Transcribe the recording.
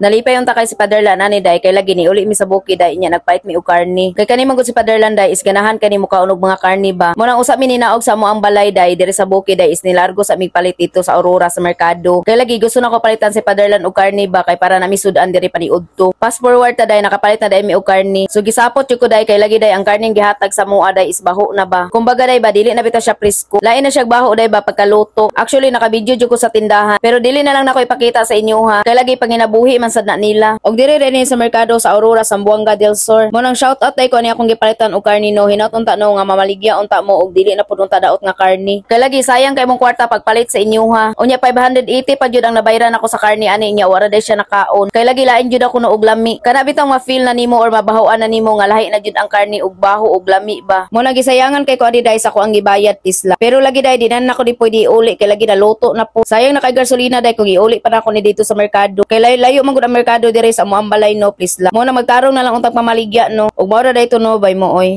Nalipay unta kay si Paderlan ani day, kay lagi ni uli mi sa bukid day, nya nagpalit mi og karne. Kay kani man gud si Paderlan day is ganahan kani mukaon og mga karne ba. Mo nang usa mi ninaog sa amo ang balay day diri sa bukid day is nilargo sa mig palit dito sa Aurora sa merkado. Kay lagi gusto nako palitan si Paderlan og karne ba, kay para nami sudan diri paniudto. Fast forward ta day, nakapalit na day mi og karne. So gisapot jud ko day, kay lagi day ang karne gihatag sa mua day is baho na ba. Kumbaga day ba, dili na bitaw siya presko. Lain na siya baho day ba pagkaluto. Actually, naka-video jud ko sa tindahan, pero dili na lang nako ipakita sa inyo ha. Kay lagi panginabuhi man sad na nila. Og diri rin sa merkado sa Aurora, Zamboanga del Sur. Mo nang shout out day ko ani akong gipalitan og karne no. Hinaut unta no nga mamaligya unta mo og dili na pud unta daot nga karne. Kay lagi sayang kay mong kwarta pagpalit sa inyo ha. Unya 580 pa jud ang nabayran ako sa karne ani niya, wara day siya nakaon. Kay lagi lain jud ako no og lami. Kana bitong ma-feel na nimo or mabahoan na nimo nga lahi na jud ang karne og baho og lami ba. Mo nang gisayangan kay ko ani day sa ko ang gibayad isla. Pero lagi day di na nako di pwede iuli, kay lagi naluto na po. Sayang na kay gasolina day kung iuli pa na ako ni dito sa merkado. Kay layo-layo man gud ang merkado dire sa amo ang balay no, please lang. Mo na magtarong na lang untag pamaligya no. Ug mao ra day to no, bye mo oy.